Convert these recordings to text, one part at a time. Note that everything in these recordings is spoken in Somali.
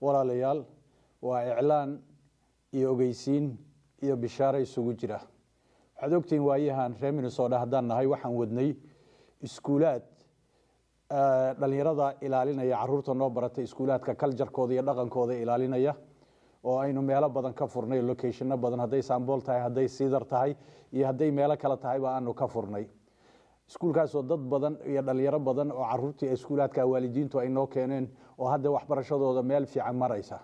Walaalayaal, waa iclaan iyo ogeysiin iyo bishaaro isugu jira. Waxaad ogtihiin waayahan reer Minnesota haddaan nahay, waxaan wadnay iskuulaad dhalinyarada ilaalinaya, caruurta noo baratay iskuulaadka culture-kooda iyo dhaqankooda ilaalinaya, oo aynu meelo badan ka furnay, locationo badan, hadday Saint Paul tahay, hadday Cedar tahay iyo hadday meelo kale tahayba aanu ka furnay. Iskuulkaasoo dad badan iyo dhalinyaro badan oo caruurtii iskuulaadka waalidiintu ay noo keeneen oo hadda waxbarashadooda meel fiican maraysa.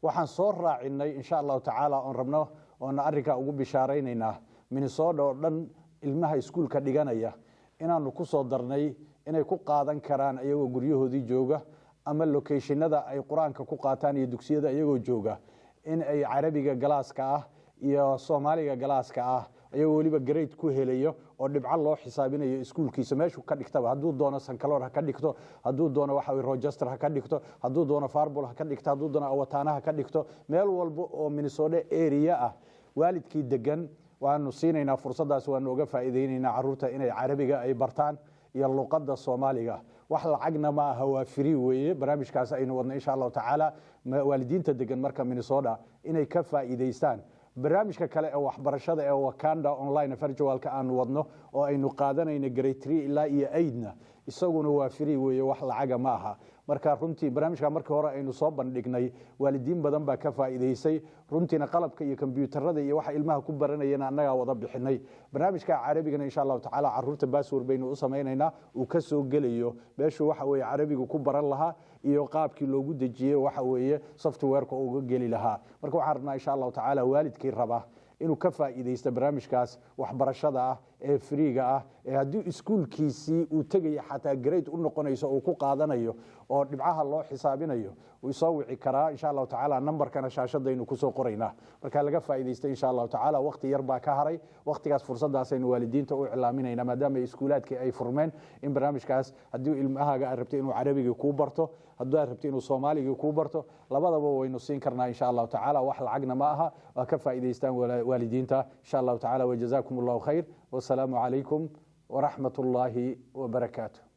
Waxaan soo raacinay, insha Allahu tacaala, oon rabno oona arrinkaa ugu bishaaraynaynaa Minnesota oo dhan ilmaha iskuulka dhiganaya inaanu ku soo darnay inay ku qaadan karaan iyagoo guryahoodii jooga ama locationada ay Qur-aanka ku qaataan iyo dugsiyada iyagoo jooga, in ay Carabiga class-ka ah iyo Soomaaliga class-ka ah, iyagoo weliba grade ku helayo oo dhibco loo xisaabinayo iskuulkiisa meeshuu ka dhigtaba. Hadduu doono St. Cloud ha ka dhigto, hadduu doono waxa weye Rochester ha ka dhigto, hadduu doono Faribault ha ka dhigto, hadduu doono Owatonna ha ka dhigto, meel walba oo Minnesota area ah waalidkii degan waanu siinaynaa fursadaas, waanu uga faa'iideynaynaa caruurta inay Carabiga ay bartaan iyo luqadda Soomaaliga. Wax lacagna ma aha, waa free weeye barnaamijkaas aynu wadno, insha Allahu tacaala. Waalidiinta degan marka Minnesota inay ka faa'iideystaan. Barnaamijka kale ee waxbarashada ee Wakanda online virtualka aanu wadno oo aynu qaadanayno grade 3 ilaa iyo 8-na, isaguna waa free weeye, wax lacaga ma aha. Marka runtii barnaamijka markii hore aynu soo bandhignay, waalidiin badan baa ka faa'iidaysay runtiina. Qalabka iyo kombiyuutarada iyo waxa ilmaha ku baranayana annagaa wada bixinay. Barnaamijka Carabigana, insha Allahu tacaala, caruurta password baynu u samaynaynaa uu ka soo gelayo meeshuu waxa weeye Carabiga ku baran lahaa iyo qaabkii loogu dejiyey waxa weeye softwareka uga geli lahaa. Marka waxaan rabnaa, insha Allahu tacaala, waalidkii raba inuu ka faa'iidaysto barnaamijkaas waxbarashada ah ee free-ga ah, ee haddii iskuulkiisii uu tegaya xataa grade u noqonayso uu ku qaadanayo oo dhibcaha loo xisaabinayo, wuu soo wici karaa, insha Allahu tacaala. Nambarkana shaashadaynu kusoo qoraynaa. Marka laga faa'iidaysta, insha Allahu tacaala. Waqti yar baa ka haray waqtigaas. Fursadaasaynu waalidiinta u iclaaminayna, maadaama iskuulaadkii ay furmeen, in barnaamijkaas haddii ilmahaaga aad rabto inuu Carabigii kuu barto, haddii aad rabto inuu Soomaaligii kuu barto, labadaba waynu siin karnaa, insha Allahu tacaala. Wax lacagna ma aha, waa ka faa'iidaystaan waalidiinta, insha Allahu tacaala. Wajazaakum Allahu khayr, wasalaamu calaykum waraxmat ullaahi wabarakaatu.